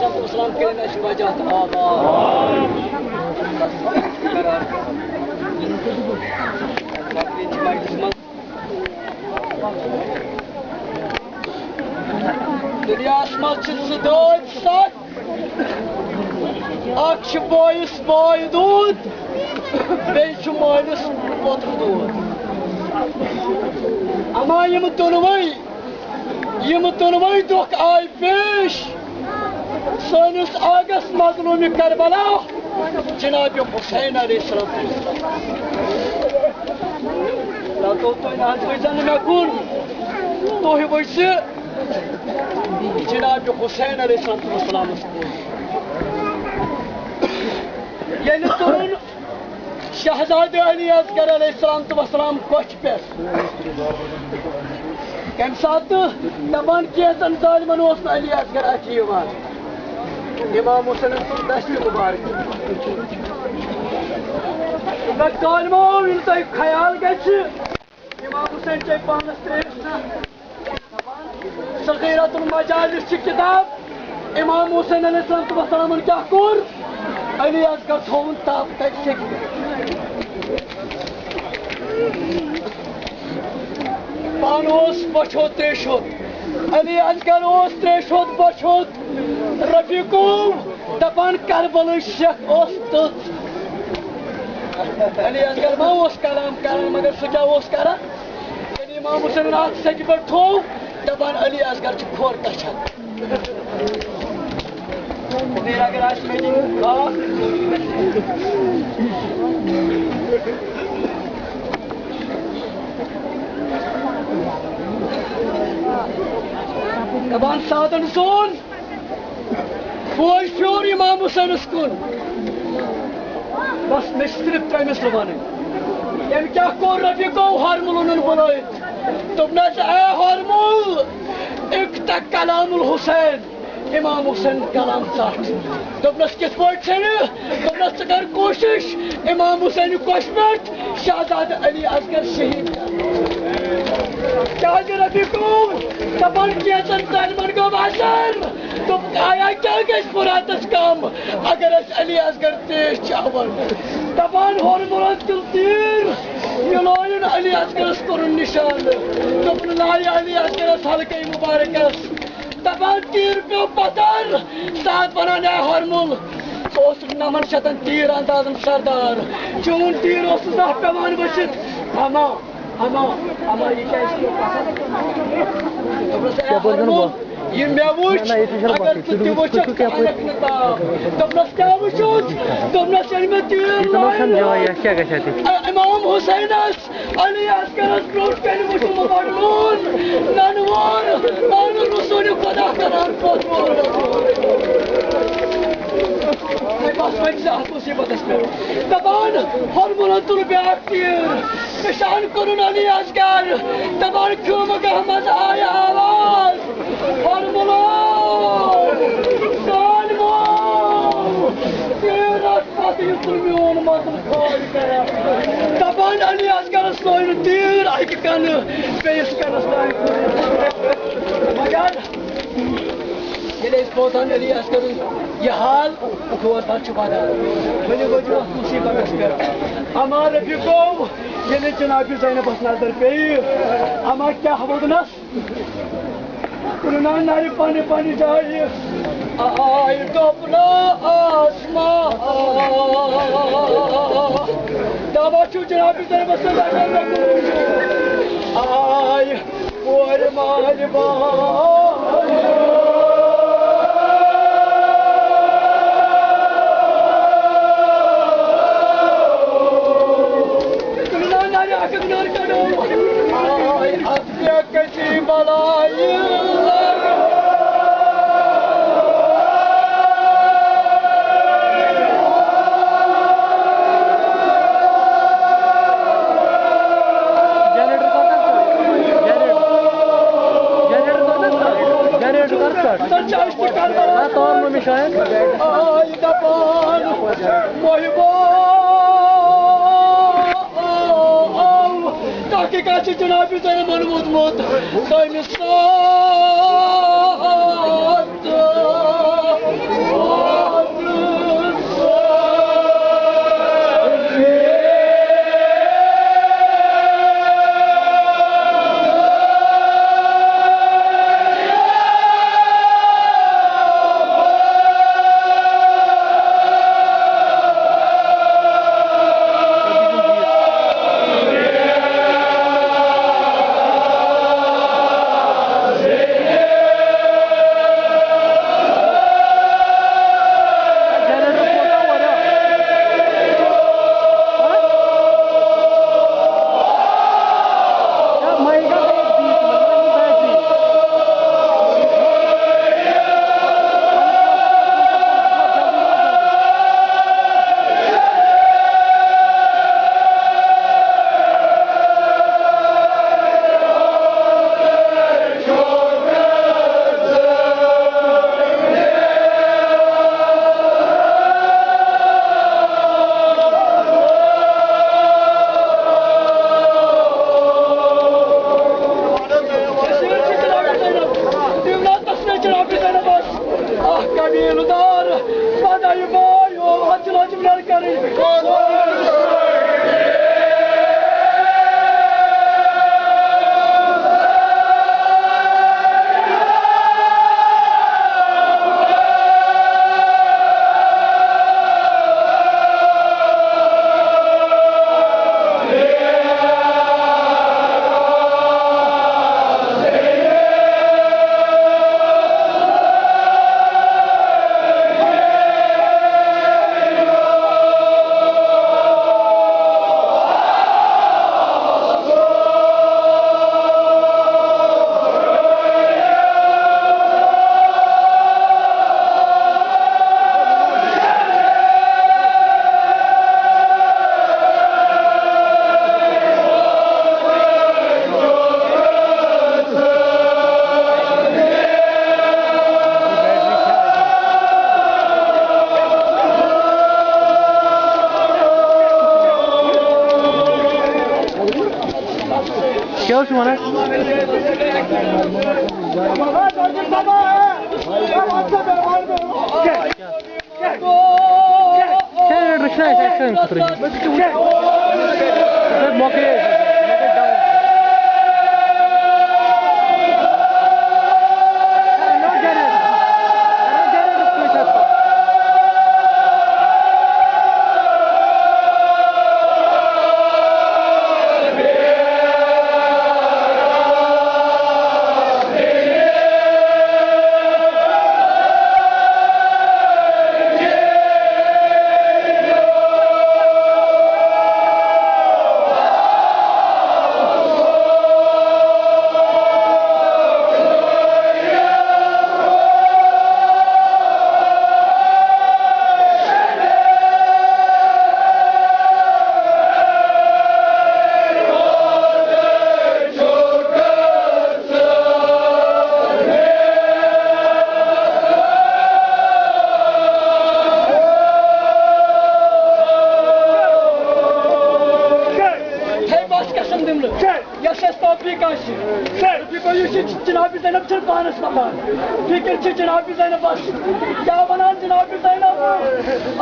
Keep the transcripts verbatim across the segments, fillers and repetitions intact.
السلام کٔرِنۍ اَسہِ وجہ تہٕ آباد۔ دُنیاہَس منٛز چھِ زٕ دٲدۍ سَتھ۔ اَکھ چھُ بٲیِس باے دوٗد، بیٚیہِ چھُ مٲلِس پوتُر دوٗد۔ اما یِم دۄنوَے، یِم دۄنوَے دۄکھ آے پیش سٲنِس آغس مظلوٗمِ کربلا جناب حسین علیہ السلام۔ لَتو تُہۍ نہ حظ وٕچھزیو نہٕ مےٚ کُن، تُہۍ وٕچھِو جناب حسین علیہ السلام۔ ییٚلہِ تُرُن شہزادٕ علی اصغر علیہ السلام تہٕ وسلام کۄچھِ پٮ۪ٹھ۔ کَمہِ ساتہٕ دَپان کینٛژَن ظالمَن اوس نہٕ علی اصغر اَتھِ یِوان۔ امام حسینَن تُل دَستہِ مُبارک۔ مگر ظالمو، ییٚلہِ تۄہہِ خیال گژھِ، امام حسین چے پانَس ترٛیش نہ۔ صغیرۃ المجالس چھِ کِتاب۔ امام حسین علیہ الصلوۃ والسلامن کیٛاہ کوٚر؟ علی اصغر تھووُن تاپہٕ تَتہِ سیٚکہِ پٮ۪ٹھ۔ پانہٕ اوس بۄچھِ ہوٚت ترٛیشہِ ہوٚت۔ علی اصغر اوس ترٛیشہِ ہوٚت بۄچھِ ہوٚت۔ رفیقو، دَپان کربلٕچ سیٚکھ ٲس تٔژ۔ علی اصغر ما اوس کلام کران، مگر سُہ کیٛاہ اوس کران؟ ییٚلہِ امام حسینن اَتھ سیٚکہِ پٮ۪ٹھ تھوو، دَپان علی اصغر چھُ کھۄر کَچھان۔ مگر اگر آسہِ مےٚ دِنۍ کھاکھ۔ دَپان سادن سون بوے پھیوٗر امام حسینس کُن۔ بس، مےٚ چھِ صرف ترٛےٚ مِصرٕ وَنٕنۍ۔ أمۍ کیٛاہ کوٚر؟ رفیقو، ہرمُلُن بُلٲوِتھ۔ دوٚپنَس، اے ہرمُل، اقطع کلام الحسین، امام حسین کلام ژَٹ۔ دوٚپنَس، کِتھ پٲٹھۍ ژھٕنہِ؟ دوٚپنَس، ژٕ کر کوٗشِش امام حسین کۄچھِ پٮ۪ٹھ شہزادٕ علی اصغر شہید کرنہٕ۔ کیٛازِ رفیقو، دَپان کینٛژن ظالمن گوٚو اثر۔ دوٚپُکھ، آیا کیٛاہ گژھِ فراتس کم، اگر أسۍ علی اصغر تیش چاون؟ دَپان ہرمُلن تُل تیٖر، یہِ لویُن علی اصغرس کوٚرُن نشانہٕ۔ دوٚپُن، لایہِ علی اصغرس حلقے مبارکس۔ دَپان تیٖر پیوٚو پتھر، ساتھ وَنان، اے ہرمُل، ژٕ اوسُکھ نَمَن شَتَن تیٖر اندازن سردار۔ چون تیٖر اوس نہٕ زانٛہہ پٮ۪وان ؤسِتھ۔ اما، اما، اما، یہِ کیٛازِ پیوٚو پتھر؟ دوٚپنَس، اے ہرمُل، یہِ مےٚ وٕچھ، نہ، نہ، یہِ چھُ شرم اگر پکھ، ژٕ تہِ تُہۍ وٕچھُکھ، وٕچھِو کیٛاہ پٲٹھۍ۔ ژٕ ہٮ۪کھ نہٕ تاپھ۔ دوٚپنَس، کیٛاہ وٕچھُتھ؟ دوٚپنَس، ییٚلہِ مےٚ تیٖر یہِ چھُنہ آسان لایَن، جاے، یَتھ کیٛاہ گژھِ اَتہِ؟ اے، امام حسینس علی اصغرس برونٛٹھ کنہِ وٕچھُم مغلول، ننوور، پانہٕ رسول خدا کران پتھ وول۔ ہے بس وۄنۍ زِ اتھ مصیبتس پٮ۪ٹھ۔ دپان، ہرملن تُل بیاکھ تیٖر، نشان کوٚرُن علی اصغر۔ دپان، کھیومُت احمد آیہِ آواز، ہرملو، ظالمو، تیٖرس پتہٕ یُس میون مطلب کھوج کران۔ دپان علی اصغرس لوے نہٕ تیٖر اکہِ کنہٕ بیٚیِس کنس تام۔ مگر ییٚلہِ أسۍ بوزان علی اصغرُن یہِ حال، دود حظ چھُ بدان۔ ؤلِو ؤتھِو اتھ مُصیبتس پٮ۪ٹھ۔ اما رفیقو، ییٚلہِ جناب زینبس نظر پیٚیہِ، اما کیٛاہ ووٚننس؟ کُنُنان نرِ پننہِ پننہِ جایہِ۔ آے دوٚپنہٕ آسمان۔ دعوا چھُ جناب زینبس سۭتۍ اگر مےٚ کُن وٕچھِو۔ آے کورِ مالہِ بان۔ کُنُنان نرِ اکھ اکھ نٔر کڑو۔ آے اتھ کیٛاہ کٔشی بلایہِ؟ جنریٹر کر تہٕ start۔ جنریٹر، جنریٹر کر تہٕ start۔ جنریٹر کر start۔ ہاں، تور ممی شاید۔ آے دپان محبو۔ تحقیقات چھِ جناب زینبن ووتمُت۔ دوٚیمہِ ساتہٕ کیٛاہ حظ چھُ وَنان؟ کیٛاہ ریٹ رٔچھنا اَسہِ اَسہِ سانہِ خٲطرٕ؟ مۄکلے اَسہِ۔ ہے، بس قسم دِمہٕ نہٕ۔ یۄس اَسہِ توفیٖق آسہِ۔ یہِ چھِ جناب زینب چھِنہٕ پانَس پَتہ۔ فِکِر چھِ جناب زینبَس۔ کیٛاہ وَنان جناب زینب؟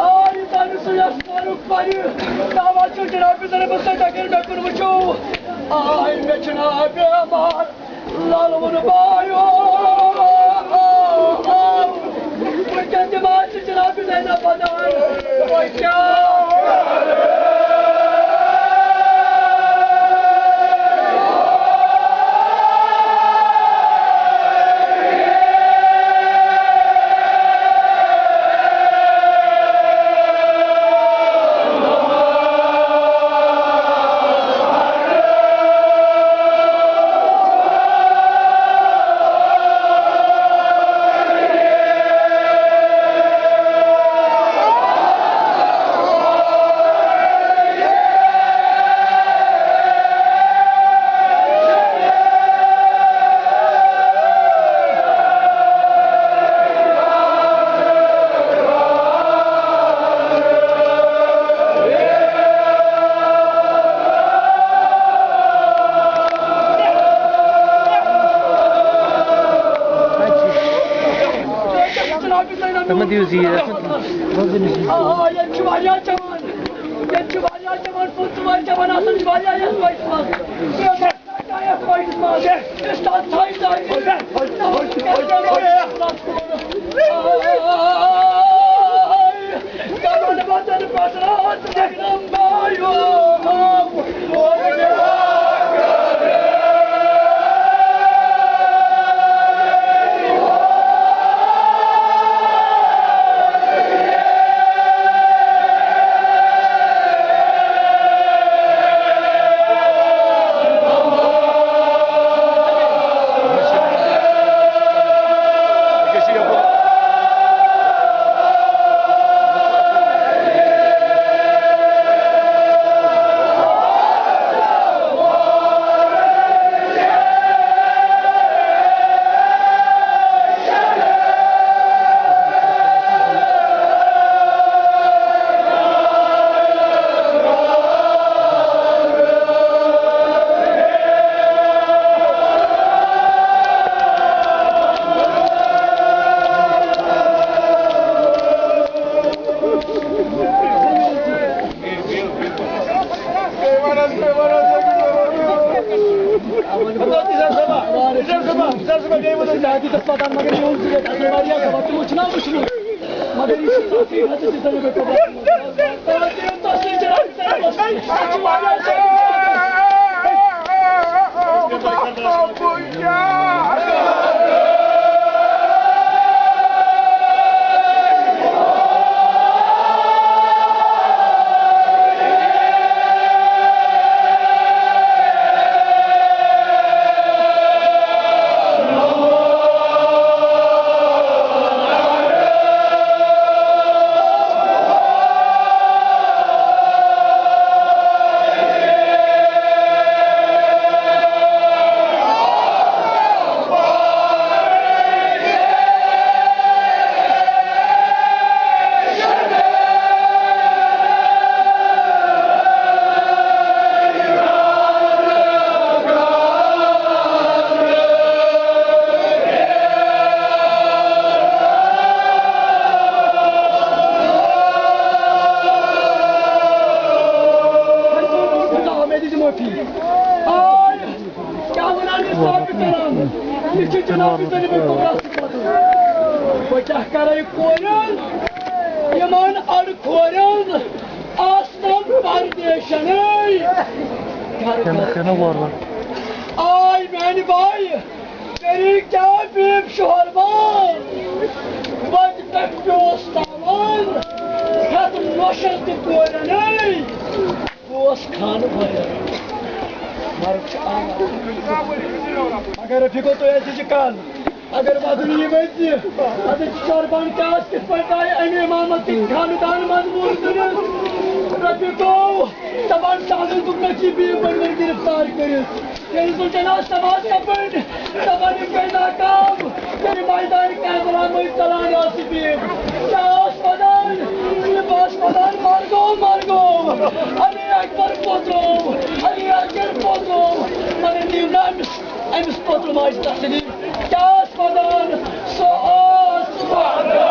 آ، یہِ زانہِ سُہ یَس مارُک پَرِ۔ دعویٰ چھُ جناب زینبَس سۭتۍ، اگر مےٚ کُن وٕچھِو۔ آ، مےٚ چھُنہٕ آبِ امان۔ لالہٕ ووٚن بایو، وٕنکٮ۪ن تہِ ما چھِ جناب زینب ودان؟ وۄنۍ کیٛاہ؟ تَتھ ما دِیِو زیٖر؟ آ، ییٚتہِ چھِ واریاہ جوان۔ ییٚتہِ چھِ واریاہ جوان، پٕنٛژٕہ وُہَر جوان آسان چھِ واریاہ یَتھ وَتہِ منٛز۔ یَتھ وَتہِ منٛز۔ اُستاد تھایہِ تاکہِ۔ وٕچھنا وٕچھمُت، مگر یہِ چھُ تَتھ حقیٖقتَس یُس زَن یہِ گوٚو قبول۔ مےٚ دِژ معٲفی۔ آے، کیٛاہ وَنان یہِ صاحب کرام؟ یہِ چھُ جناب یہِ زَن یِمَن قۄدرَت۔ بہٕ کیٛاہ کَرَے کورٮ۪ن، یِمَن اَڑٕ کورٮ۪ن، آسنَم پَردیشَنٕے۔ گَرٕ تٔمِس گَرٕ۔ کٔرِو وارٕ وارٕ۔ آے میٛانہِ بایہِ، کٔرِو کیٛاہ بیٖب شوہَر بان؟ وَتہِ پٮ۪ٹھ پیوس تاوان، ہٮ۪تھ نۄشَس تہٕ کورٮ۪نٕے۔ بہٕ اوس خانہٕ بَران۔ مرگ چھُ آمُت۔ اگر رفیقو تُہۍ ٲسِو یہِ کَن، اگر وَدُن یی ؤتھِ، اَدٕ چھُ قۄربان کیٛاہ آسہِ، کِتھ پٲٹھۍ آیہِ اَمہِ اِمامَس سۭتۍ خاندان منٛز ووت کٔرِتھ؟ رفیقو، دَپان سَہلٕے دوٚپنَس یہِ بیٚیہِ ؤنۍ ؤنۍ گِرفتار کٔرِتھ۔ ییٚلہِ سُہ جناز نماز کَپٲرۍ دَپان یہِ گٔے ناکام، تیٚلہِ میدان کربلا منٛز ژَلان آسہٕ بیٖب۔ کیٛاہ اوس وَنان؟ یہِ بہٕ اوس وَنان، مَرگو، مَرگو، علی اکبر پوترو، علی اکبر پوترو، مگر دِیِو نہٕ أمِس، أمِس پوترٕ ماجہِ تسلی۔ کیٛاہ اوس وَنان؟ سُہ اوس وَنان۔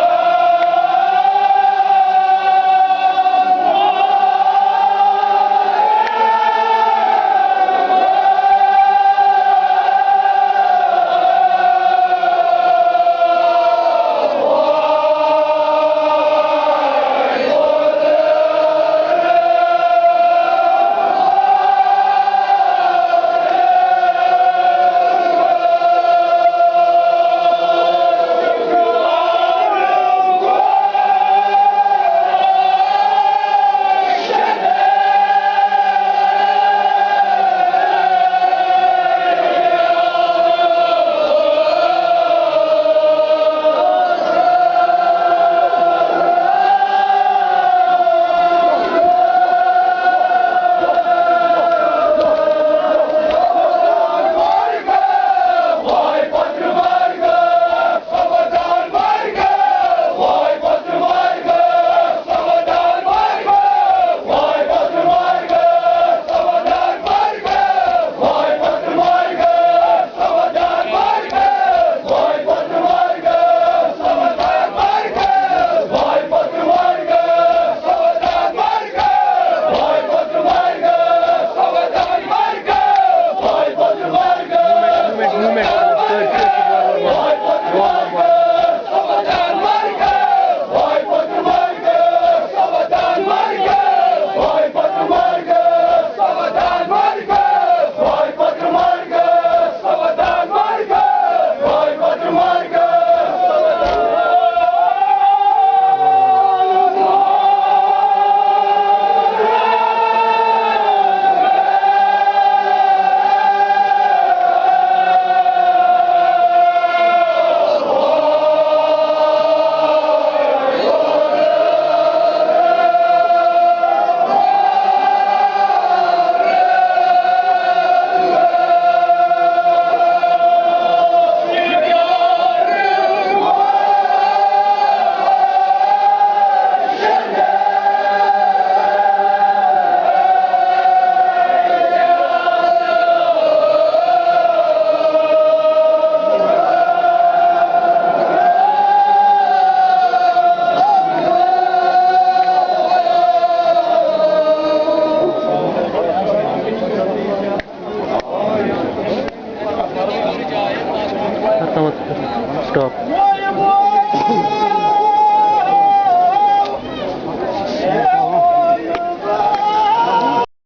Stop.